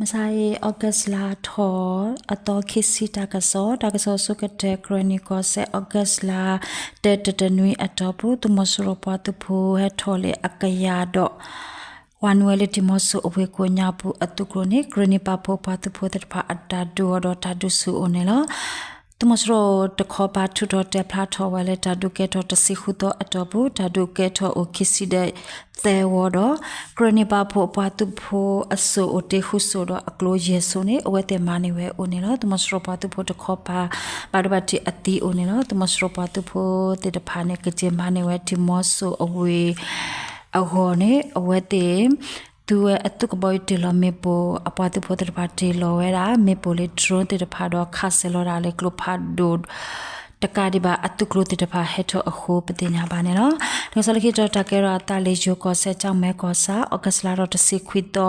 မုၢ်ဆါအံၤ August လါထီၣ် အသီခံဆံတၢ်ကစီၣ်, တၢ်ကစီၣ်ဆိကတၢၢ် ကရၢနံၣ်ကီၢ်စဲၣ် August လါ တၢတတနွံအတီၢ်ပူၤ သုးမီၤစိရိၤပှၤသုးဖိဟဲထီၣ်လၢအကယၤဒီး ဝၤနုာ်ဝဲလၢဒံၣ်မီၤစိအဝ့ၢ်ကိးညါပူၤအသုးကျိၤန့ၣ် ကရၢနံၣ်ပာ်ဖှိၣ်ပှၤသုးဖိသ့ၣ်တဖၣ်အတၢ်ဒုးအီၤဒီးတၢ်ဒုးဆူၣ်အိၣ်န့ၣ်လီၤ. သုးမီၤစိရိၤတခီပၤထုးထီၣ်တဲာ်ဖျါထီၣ်ဝဲလၢတၢ်ဒုးကဲထီၣ်တဆံဃုသီအတီၢ်ပူၤ တၢ်ဒုးကဲထီၣ်အိၣ်ခံဆံဒီးသၢဝီဒီး ကရၢနံၣ်ပာ်ဖှိၣ်ပှၤသုးဖိအစိၣ်အိၣ်တ့ၢ်ဃုစိၣ်ဒီးအကျိယဲၢ်စိၣ်န့ၣ် အဝဲသ့ၣ်မၤန့ၢ်ဝဲအိၣ်န့ၣ်လီၤ. သုးမီၤစိရိၤပှၤသုးဖိတခီပၤ ဘၣ်ဒိဘၣ်ထံးအသံအိၣ်န့ၣ်လီၤ. သုးမီၤစိရိၤပှၤသုးဖိသ့ၣ်တဖၣ်န့ၣ် ကက့ၤမၤန့ၢ်ဝဲဒံၣ်မီၤစိအဝ့ၢ်အဂီၢ်န့ၣ် အဝဲသ့ၣ် သူဝဲအသုးကဘီယူၤတ့ၢ်လီၤမ့ၣ်ပိၢ် အပှၤသုးဖိသ့ၣ်တဖၣ်တ့ၢ်လီၤဝဲဒၣ် မ့ၣ်ပိၢ်လၢ drone သ့ၣ်တဖၣ်ဒီးခးစဲၤလီၤဒၣ်လၢကျိဖးဒိၣ် တကးဒံးဘၣ်အသုးကျိၤသ့ၣ်တဖၣ်ဟဲထီၣ်အဃိ ပသ့ၣ်ညါဘၣ်န့ၣ်လီၤ. တၢ်ကစီၣ်လၢခံတီၤ တၢ်ကဲထီၣ်အသးလၢယိၤကီၢ်စဲၣ် ကၠီၣ်မဲကီၢ်ဆၣ် August လါထီၣ်တဆံခွံသီ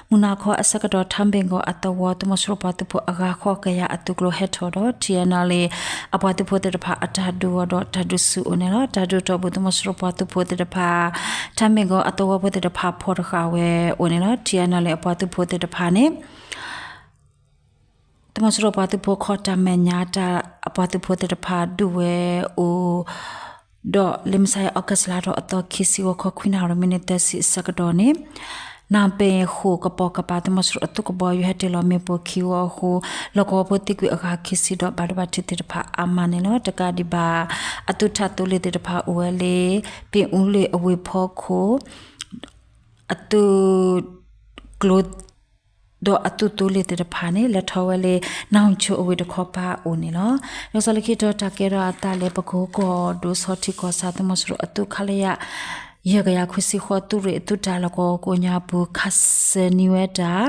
မုၢ်နၤခီအဆၢကတီၢ် ထါမ့ၣ်ကီၢ်အသဝီ သုးမီၤစိရိၤပှၤသုးဖိအဂၤဃိးကယၤအသုးကျိၤဟဲထီၣ်ဒီး ထံၣ်အဲၣ်နီၣ်လ့ၣ် အပှၤသုးဖိသ့ၣ်တဖၣ်အတၢ်ဒုးအီၤဒီးတၢ်ဒုးဆူၣ်အိၣ်န့ၣ်လီၤ. တၢ်ဒုးအတီၢ်ပူၤ သုးမီၤစိရိၤပှၤသုးဖိသ့ၣ်တဖၣ် ထါမ့ၣ်ကီၢ်အသဝီဖိသ့ၣ်တဖၣ်ဖီၣ်တဃာ်ဝဲအိၣ်န့ၣ်လီၤ. ထံၣ်အဲၣ်နီၣ်လ့ၣ်အပှၤသုးဖိသ့ၣ်တဖၣ်န့ၣ် သုးမီၤစိရိၤပှၤသုးဖိခီတၢ်မဲာ်ညါတၢ် အပှၤသုးဖိသ့ၣ်တဖၣ်ဒုးဝဲအိၣ် ဒီးလၢမုၢ်ဆါအံၤ August လါထီၣ်အသီခံဆံ ဂီၤခီခွံနၣ်ရံၣ် မံးနံးသၢဆံအဆၢကတီၢ်န့ၣ် နၢ်ပ့ၣ်ဃိၣ်ကပိာ်ကပၤ သုးမီၤစိရိၤအသုးကဘီယူၤဟဲတ့ၢ်လီၤမ့ၣ်ပိၢ်ခံဝီအဃိ လီၢ်ကဝီၤဖိသံကွံာ်အဂၤခံဆံဒီး ဘၣ်ဒိဘၣ်ထံးသ့ၣ်တဖၣ်အါမးန့ၣ်လီၤ. တကးဒံးဘၣ် အသုးထးသိလ့ၣ်သ့ၣ်တဖၣ်အိၣ်ဝဲလၢ ပ့ၣ်အူလ့ၣ်အဝ့ၢ်ဖီခိၣ် အသုးကျိၤ ဒီးအသုးသိလ့ၣ်သ့ၣ်တဖၣ်န့ၣ် လဲၤထီၣ်ဝဲလၢ နၢ်ဟူၤဆိအဝ့ၢ်တခီပၤအိၣ်န့ၣ်လီၤ. တၢ်ကစီၣ်လၢခံတီၤ တၢ်ကဲထီၣ်အသးလၢ ပကိကီၢ်ဒိၣ် ဆီထံကီၢ်ဆၣ် သုးမီၤစိရိၤအသုး ခလရ ယဲၢ်ကယၤခွံဆံဃိး သုးရ့ၣ်အသုးတၢ်လီၢ်ကဝီၤကိးညါပူၤ ခးစဲၤန့ၢ်ဝဲတၢ်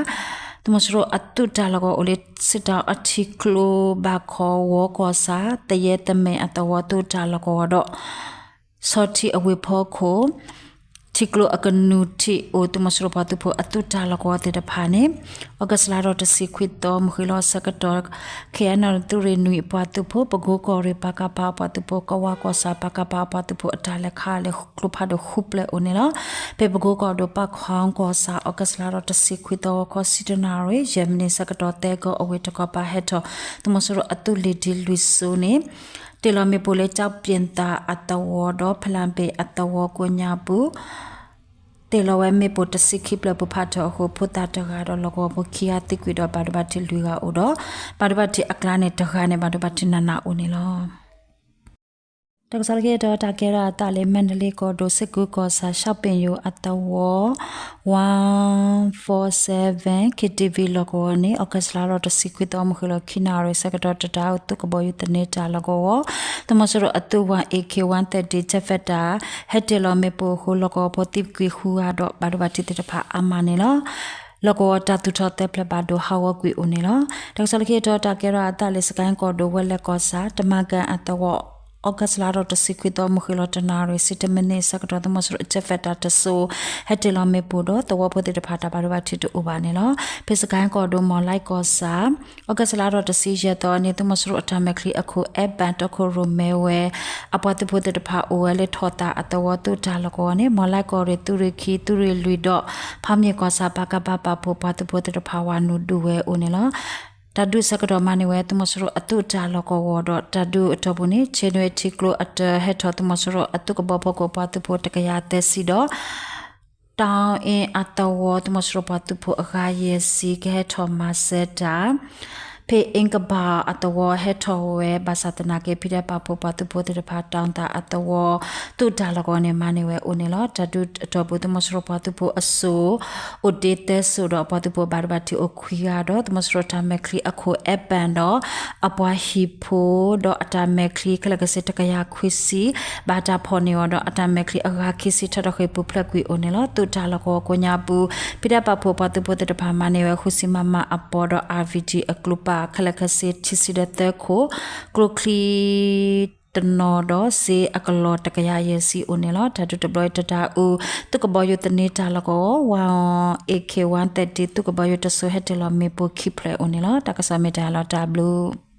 သုးမီၤစိရိၤအသုးတၢ်လီၢ်ကဝီၤအိၣ်လၢ စစ်တောင်း အထံကျိ ဘၣ်ခီဝီကီၢ်ဆၣ် သယဲၢ်သမဲာ်အသဝီ သုးတၢ်လီၢ်ကဝီၤဒီး ဆီထံအဝ့ၢ်ဖီခိၣ် ထံကျိအကနူၤထံးအိၣ် သုးမီၤစိရိၤပှၤသုးဖိအသုးတၢ်လီၢ်ကဝီၤသ့ၣ်တဖၣ်န့ၣ် August လါထီၣ်တဆံခွံသီ မုၢ်ဃ့ၢ်လီၤအဆၢကတီၢ် ခ့ၣ်အဲၣ်နီၣ် သုးရ့ၣ်နွံအပှၤသုးဖိ ပကိကီၢ်ရ့ၣ် ပကဖ အပှၤသုးဖိ ကဝးကီၢ်ဆၣ် ပကဖ အပှၤသုးဖိအတၢ်လဲၤခးလၢကျိဖးဒိၣ်ဃုပျဲၢ်အိၣ်န့ၣ်လီၤ. ဖဲပကိကီၢ်ဒိၣ် ပၣ်ခီကီၢ်ဆၣ် August လါထီၣ်တဆံခွံသီ ဂီၤခီဆံတၢနၣ်ရံၣ် ယဲၢ်မံးနံးအဆၢကတီၢ် သၢကီၢ်အဝ့ၢ်တကီၢ်ပၤဟဲထီၣ် သုးမီၤစိရိၤအသုးလ့ၣ်ဒံလွံၢ်စိၤန့ၣ် တ့ၢ်လီၤမ့ၣ်ပိၢ်လၢ ကၠီပၠ့ၣ်သၣ်အသဝီဒီး ဖလၣ်ဘ့ၣ်အသဝီကိးညါပူၤ တ့ၢ်လီၤဝဲမ့ၣ်ပိၢ်တဆံခံပျဲၢ် ပူၤဖးထီၣ်အဃိ ဖိသၣ်တဂၤဒီးလီၢ်ကဝီၤဖိခံဂၤသံကွံာ်ဒီး ဘၣ်ဒိဘၣ်ထံးလွံၢ်ဂၤအိၣ်ဒီး ဘၣ်ဒိဘၣ်ထံးအကျါန့ၣ်တဂၤန့ၣ် ဘၣ်ဒိဘၣ်ထံးနးနးအိၣ်န့ၣ်လီၤ. တၢ်ကစီၣ်လၢခံတီၤ တၢ်ကဲထီၣ်အသးလၢ မၣ်တလ့ကီၢ်ဒိၣ် စ့ၢ်ကီးကီၢ်ဆၣ် ရှောက်ပင်ရိုးအသဝီ one four seven KTV လီၢ်ကဝီၤန့ၣ် August လါထီၣ်တဆံခွံသီ မုၢ်ဃ့ၢ်လီၤခံနၣ်ရံၣ်အဆၢကတီၢ် တတၢ်အိၣ်သုးကဘီယူၤသန့တၢ်လီၢ်ကဝီၤ သုးမီၤစိရိၤအသုး one AK one thirty ကၠဲးဖဲးတၢ် ဟဲတ့ၢ်လီၤမ့ၣ်ပိၢ်အဃိ လီၢ်ကဝီၤဖိသံကွံာ်ဃုဂၤဒီး ဘၣ်ဒိဘၣ်ထံးသ့ၣ်တဖၣ်အါမးန့ၣ်လီၤ. လီၢ်ကဝီၤတၢ်သူၣ်ထီၣ်သၢဖျၢၣ်ဘၣ်ဒိဟးဂီၤကွံာ်အိၣ်န့ၣ်လီၤ. တၢ်ကစီၣ်လၢခံတီၤ တၢ်ကဲထီၣ်အသးလၢ စကဲၣ်ကီၢ်ဒိၣ် ဝဲလဲၣ်ကီၢ်ဆၣ် တမၤကၣ်အသဝီ August လါထီၣ်တဆံခွံသီ မုၢ်ဃ့ၢ်လီၤတနၣ်ရံၣ် ဆံတၢမံးနံးအဆၢကတီၢ် သုးမီၤစိရိၤအကၠဲးဖဲးတၢ်တစိၤ ဟဲတ့ၢ်လီၤမ့ၣ်ပိၢ်ဒီး သဝီဖိသ့ၣ်တဖၣ်တၢ်ဘၣ်ဒိဘၣ်ထံးတအိၣ်ဘၣ်န့ၣ်လီၤ. ဖဲစကဲၣ်ကီၢ်ဒိၣ် မီၢ်လၢ်ကီၢ်ဆၣ် August လါထီၣ်တဆံယဲၢ်သီန့ၣ် သုးမီၤစိရိၤအတၢ်မဲာ်ချံအခိၣ် အဲၣ်ဘၣ်တီခိၣ်ရိၣ်မဲဝဲ အပှၤသုးဖိသ့ၣ်တဖၣ်အိၣ်ဝဲလၢထီၣ်သၣ်အသဝီ သုးတၢ်လီၢ်ကဝီၤန့ၣ် မီၢ်လၢ်ကီၢ်ရ့ၣ် သုးရ့ၣ်ခံ သုးရ့ၣ်လွံၢ်ဒီး ဖါမၠ့ၣ်ကီၢ်ဆၣ် ပကဖ ပာ်ဖှိၣ်ပှၤသုးဖိသ့ၣ်တဖၣ်ဝၤနုာ်ဒုးဝဲအိၣ်န့ၣ်လီၤ. တၢ်ဒုးအဆၢကတီၢ်မၤန့ၢ်ဝဲ သုးမီၤစိရိၤအသုးတၢ်လီၢ်ကဝီၤဒီး တၢ်ဒုးအတီၢ်ပူၤန့ၣ် ဆ့ၣ်နွဲထံကျိအတၢ ဟဲထီၣ်သုးမီၤစိရိၤအသုးကဘီဖိခိၣ်ပှၤသုးဖိတကယၤသၢဆံဒီး တၢ်အ့ၣ်အသဝီ သုးမီၤစိရိၤပှၤသုးဖိအဂၤယဲၢ်ဆံ ကဟဲထီၣ်မၤစၢၤတၢ် ဖဲအ့ကဘၣ်အသဝီဟဲထီၣ်ဝဲ ဘၣ်ဆၣ်သနာ်က့ ဖံးဒဲးပာ်ဖှိၣ်ပှၤသုးဖိသ့ၣ်တဖၣ် တၢ်သၣ်အသဝီ သုးတၢ်လီၢ်ကဝီၤန့ၣ် မၤန့ၢ်ဝဲအိၣ်န့ၣ်လီၤ. တၢ်ဒုးအတီၢ်ပူၤ သုးမီၤစိရိၤပှၤသုးဖိအစိၤ အိၣ်တ့ၢ်သၢစိၤဒီး အပှၤသုးဖိဘၣ်ဒိဘၣ်ထံးအိၣ်ခွံဂၤဒီး သုးမီၤစိရိၤတၢ်မဲာ်ချံအခိၣ် အဲၣ်ဘၣ်ဒီး အပှၤဟံၣ်ဖိ ဒီးအတၢ်မဲာ်ချံခဲလၢာ်ခဲဆ့တကယၤခွံဆံ ဘၣ်တၢ်ဖီၣ်န့ၢ်အီၤဒီး အတၢ်မဲာ်ချံအဂၤခံဆံ ထီၣ်ထီၣ်ဃ့ၢ်ပူၤဖျဲးကွံာ်အိၣ်န့ၣ်လီၤ. သုးတၢ်လီၢ်ကဝီၤကိးညါပူၤ ဖံးဒဲးပာ်ဖှိၣ်ပှၤသုးဖိသ့ၣ်တဖၣ် မၤန့ၢ်ဝဲ ဃုဆံ မမ အပီဒီး RPG အကျိပာ် ခဲလၢာ်ခဲဆ့ ခံဆံဒီးသၢခိၣ် ကျိချံ တနီၤဒီး စ့အကလီၢ်တကယၤယဲၢ်ဆံအိၣ်န့ၣ်လီၤ. တၢ်ဒုးတဘျီအံၤ တတၢ်အုး သုးကဘီယူၤသန့တၢ်လီၢ်ကဝီၤ one AK one thirty သုးကဘီယူၤတစိၤ ဟဲတ့ၢ်လီၤမ့ၣ်ပိၢ်ခံဖျၢၣ်အိၣ်န့ၣ်လီၤ. တၢ်ကစီၣ်မ့ၢ်တၢ်လီၤတၢ်ဘျုး